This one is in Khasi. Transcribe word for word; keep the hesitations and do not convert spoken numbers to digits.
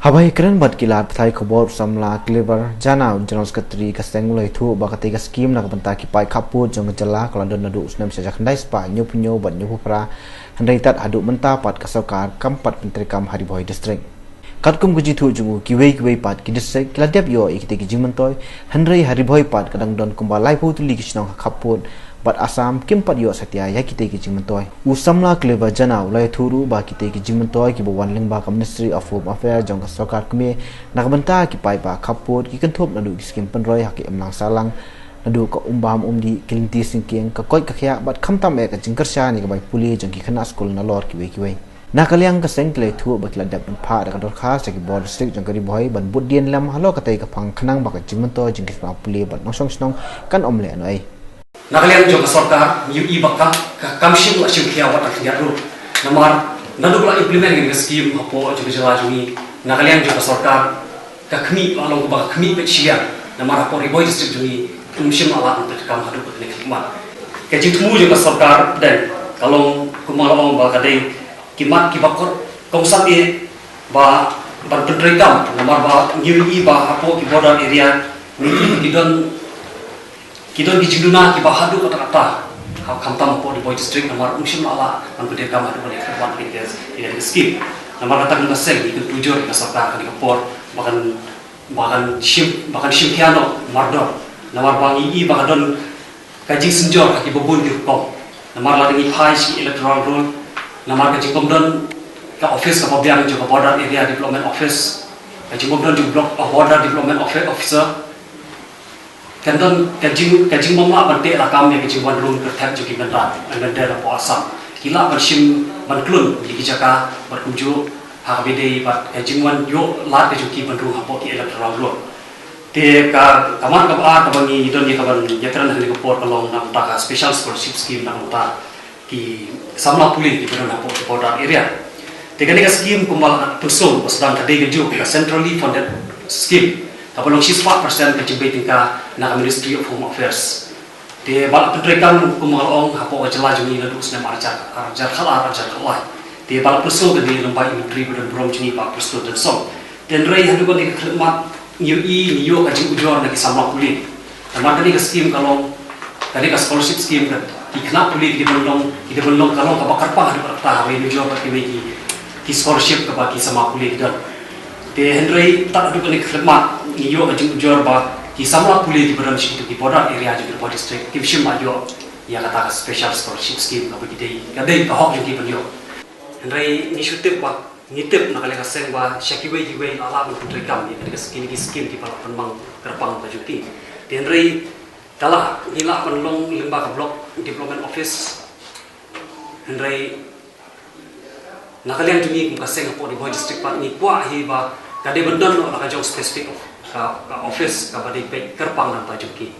Haba ïakren bad ki lad pathai khubor, u samla Clever Jana, u General Secretary ka seng, u la ïathuh ba katei ka skim na ka bynta ki paid khappud jong ka jylla ka la don naduh u snem shi hajar khyndai spah hynñiewphew hynñiew bad hynñiewphew phra, hynrei tad haduh mynta pat ka sorkar kam pat pyntreikam ha Ri Bhoi District. Katkum ka jingïathuh jong u, kiwei kiwei pat ki district ki la dep ïoh ïa kitei ki jingmyntoi, hynrei ha Ri Bhoi pat ka dang don kumba laiphew tylli ki shnong ha khappud bad Assam kim pat ïoh satia ïa kitei ki jingmyntoi. U samla Clever Jana u la ïathuh ruh ba kitei ki jingmyntoi kiba wan lyngba ka Ministry of Home Affairs jong ka sorkar kmie na ka bynta ki paidbah khappud ki kynthup naduh ki skim pynroi ha ka imlang sahlang, naduh ka umbam umdih, ki lynti syngkien, ka koit ka khiah bad khamtam eh ka jingkyrshan ïa ka bai pule jong ki khynnah skul nalor kiwei kiwei. Na ka liang ka seng ki la ïathuh ba ki la dep ban phah da ka dorkhas sha ki bor district jong ka Ri Bhoi ban bud dien lem halor katei ka phang khnang ba ka jingmyntoi jong ki samla pule bad nongshong shnong kan ym leh noh ei. Na ka liang jong ka sorkar, ngi ïohi ba ka, ka kam shim la shim khia wat la khyndiat ruh. Namar naduh ba la implement ïa ka skim hapoh jong ka jylla jong ngi, na ka liang jong ka sorkar, ka khmih la long kaba ka khmih beit shiliang. Namar hapoh Ri Bhoi District jong ngi, kim shym la lah ban pyntrei kam haduh kane ka khlieh mat. Ka jingthmu jong ka sorkar, dang, ka long kumba la ong ba ka dei ki mat kiba kongsan eh ba ban pyntrei kam, namar ba ngi ïohi ba hapoh ki border area ngi ki don, ki don ki jingduna kiba haduh katta katta. Ha, khamtam hapoh Ri Bhoi District, namar um shym la lah ban pyntrei kam haduh kane ka wan kane ka, kane ka skim. Namar kata ka seng ngi kyntu jur ïa ka sorkar kane ka por ba kan, ba kan shim, ba kan shim khia noh mardor. Namar ba ngi ïohi ba ka don ka jingsynjor ha kiba bun ki rukom. Namar lada ngi phai sha ki electoral roll, namar ka jingbym don ka office kaba biang jong ka Border Area Development Office, ka jingbym don jong Block, uh, Border Development Offi-, Officer, kan don ka jing, ka jingbym lah ban teh lakam ïa ka jingwan rung kyrthep jong ki Mendar, Mendar hapoh Assam. Ki lah ban shim ban khlun ïa ki jaka bad kumjuh ha kaba ïadei bad ka jingwan ïoh lad ka jong ki ban rung hapoh ki electoral roll. Te ka, ka mat kaba ar kaba ngi don ïa kaban ïakren ha kane ka por ka long na ka bynta ka Special Scholarship Scheme na ka bynta ki samla pule kiba don hapoh ki border area. Te kane ka skim kumba la pynsngew ba sdang ka dei kajuh ka centrally funded scheme kaba long shispah percent ka jingbei tyngka na ka Ministry of Home Affairs. Te ba la pyntreikam kumba la ong hapoh ka jylla jong ngi naduh u snem ar hajar, ar hajar khatar, ar hajar khatlai. Te ba la pynsngew kane lyngba i Myntri ba don burom jong ngi Bah Prestone Tynsong. Te hynrei haduh kane ka khyllipmat ngi ïohi, ngi ïoh ka jingujor na ki samla pule. Namar kane ka skim ka long, kane ka scholarship scheme ka, ki khynnah pule ki dei ban long, ki dei ban long, ka long kaba kyrpang haduh katta haba ïanujor bad kiwei ki, ki scholarship kaba ki samla pule ki don. Te hynrei tad haduh kane ka khyllipmat ngi ïoh ka jingujor ba ki samla pule kiba don sha kito ki border area jong ki Ri Bhoi District kim shym la ïoh ïa kata ka Special Scholarship Scheme kaba ki dei, ka dei ka hok jong ki ban ïoh. Hynrei ngi shu tip ba, ngi tip na ka liang ka seng ba sha kiwei kiwei la lah ban pyntreikam ïa kine ki skim kiba la pynmang kyrpang ka jong ki. Te hynrei ka la, ngi lah ban long lyngba ka Block Development Office. Hynrei na ka liang jong ngi kum ka seng hapoh Ri Bhoi District pat ngi kwah hi ba ka dei ban don noh la ka jong specific of, ka, ka office kaba dei beit kyrpang na ka bynta jong ki.